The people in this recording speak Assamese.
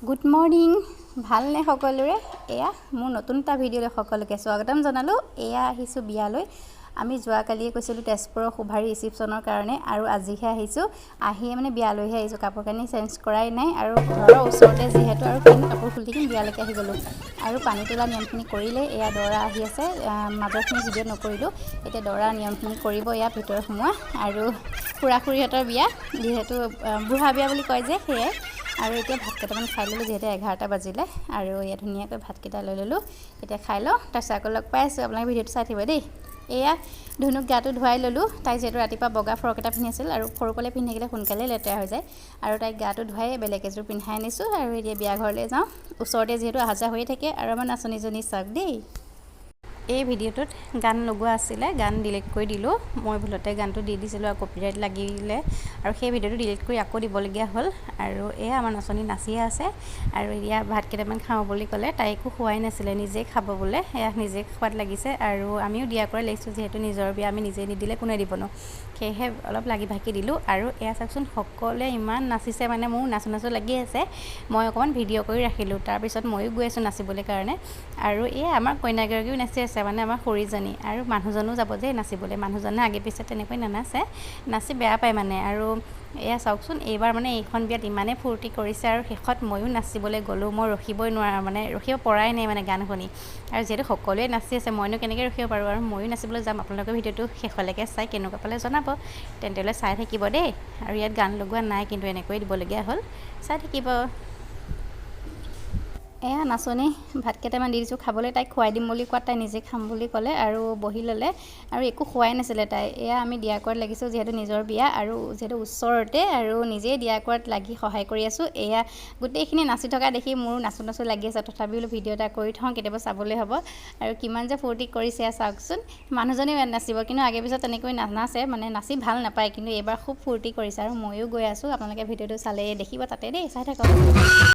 গুড মৰ্ণিং, ভালনে সকলোৰে? এয়া মোৰ নতুন এটা ভিডিঅ'লৈ সকলোকে স্বাগতম জনালোঁ। এয়া আহিছোঁ বিয়ালৈ। আমি যোৱাকালিয়ে গৈছিলোঁ তেজপুৰৰ শোভাৰী ৰিচিপশ্যনৰ কাৰণে আৰু আজিহে আহিছোঁ। আহিয়ে মানে বিয়ালৈহে আহিছোঁ, কাপোৰ কানি চেঞ্জ কৰাই নাই আৰু ঘৰৰ ওচৰতে যিহেতু আৰু কিনো কাপোৰ খুলি থাকিম, বিয়ালৈকে আহি গ'লোঁ। আৰু পানী তোলা নিয়মখিনি কৰিলে। এয়া দৰা আহি আছে, মাজৰখিনি ভিডিঅ' নকৰিলোঁ। এতিয়া দৰা নিয়মখিনি কৰিব, এয়া ভিতৰ সোমোৱা। আৰু খুৰা খুৰীহঁতৰ বিয়া যিহেতু, বুঢ়া বিয়া বুলি কয় যে, সেয়াই। আৰু এতিয়া ভাত কেইটামান খাই ল'লোঁ, যিহেতু 11টা বাজিলে। আৰু এয়া ধুনীয়াকৈ ভাতকেইটা লৈ ল'লোঁ, এতিয়া খাই লওঁ, তাৰপিছত আকৌ লগ পাই আছোঁ। আপোনালোকে ভিডিঅ'টো চাই থাকিব দেই। এয়া ধুনুক গাটো ধুৱাই ল'লোঁ। তাই যিহেতু ৰাতিপুৱা বগা ফ্ৰক এটা পিন্ধি আছিল আৰু সৰু পালে পিন্ধি থাকিলে সোনকালে লেতেৰা হৈ যায়, আৰু তাইক গাটো ধুৱাই বেলেগ এযোৰ পিন্ধাই আনিছোঁ। আৰু এতিয়া বিয়া ঘৰলৈ যাওঁ, ওচৰতে যিহেতু অহা যোৱা হৈয়ে থাকে। আৰু আমাৰ নাচনীজনী চাওক দেই। এই ভিডিঅ'টোত গান লগোৱা আছিলে, গান ডিলিট কৰি দিলোঁ। মই ভুলতে গানটো দি দিছিলোঁ আৰু কপিৰাইট লাগিলে আৰু সেই ভিডিঅ'টো ডিলিট কৰি আকৌ দিবলগীয়া হ'ল। আৰু এয়া আমাৰ নাচনী নাচিয়ে আছে। আৰু এতিয়া ভাত কেইটামান খাওঁ বুলি ক'লে, তাই একো খোৱাই নাছিলে, নিজে খাব বোলে। সেয়া নিজে খোৱাত লাগিছে আৰু আমিও দিয়া কৰা লাগিছোঁ, যিহেতু নিজৰ বিয়া, আমি নিজে নিদিলে কোনে দিবনো? সেয়েহে অলপ লাগি ভাগি দিলোঁ। আৰু এয়া চাওকচোন, সকলোৱে ইমান নাচিছে, মানে মোৰ নাচো নাচো লাগি আছে। মই অকণমান ভিডিঅ' কৰি ৰাখিলোঁ, তাৰপিছত ময়ো গৈ আছোঁ নাচিবলৈ কাৰণে। আৰু এয়া আমাৰ কইনাগৰাকীও নাচি আছে, মানে আমাৰ খুৰীজনী। আৰু মানুহজনো যাব যে নাচিবলৈ। মানুহজনে আগে পিছে তেনেকৈ নানাচে, নাচি বেয়া পায় মানে। আৰু এয়া চাওকচোন, এইবাৰ মানে এইখন বিয়াত ইমানেই ফূৰ্তি কৰিছে আৰু শেষত ময়ো নাচিবলৈ গ'লোঁ। মই ৰখিবই নোৱাৰা, মানে ৰখিব পৰাই নাই মানে গান শুনি। আৰু যিহেতু সকলোৱে নাচি আছে, মইনো কেনেকৈ ৰখিব পাৰোঁ? আৰু ময়ো নাচিবলৈ যাম। আপোনালোকে ভিডিঅ'টো শেষলৈকে চাই কেনেকুৱা পালে জনাব। তেন্তে চাই থাকিব দেই। আৰু ইয়াত গান লগোৱা নাই, কিন্তু এনেকৈয়ে দিবলগীয়া হ'ল। চাই থাকিব। এয়া নাচনী ভাত কেইটামান দি দিছোঁ খাবলৈ। তাইক খুৱাই দিম বুলি কোৱাত তাই নিজে খাম বুলি ক'লে আৰু বহি ল'লে, আৰু একো খোৱাই নাছিলে তাই। এয়া আমি দিয়া কৰাত লাগিছোঁ, যিহেতু নিজৰ বিয়া আৰু যিহেতু ওচৰতে, আৰু নিজেই দিয়া কৰাত লাগি সহায় কৰি আছোঁ। এয়া গোটেইখিনি নাচি থকা দেখি মোৰো নাচো নাচো লাগি আছে, তথাপিও বোলো ভিডিঅ' এটা কৰি থওঁ, কেতিয়াবা চাবলৈ হ'ব। আৰু কিমান যে ফূৰ্তি কৰিছে চাওকচোন। মানুহজনেও ইয়াত নাচিব, কিন্তু আগে পিছত তেনেকৈ নানাচে, মানে নাচি ভাল নাপায়, কিন্তু এইবাৰ খুব ফূৰ্তি কৰিছে। আৰু ময়ো গৈ আছোঁ, আপোনালোকে ভিডিঅ'টো চালে দেখিব তাতে দেই, চাই থাকক।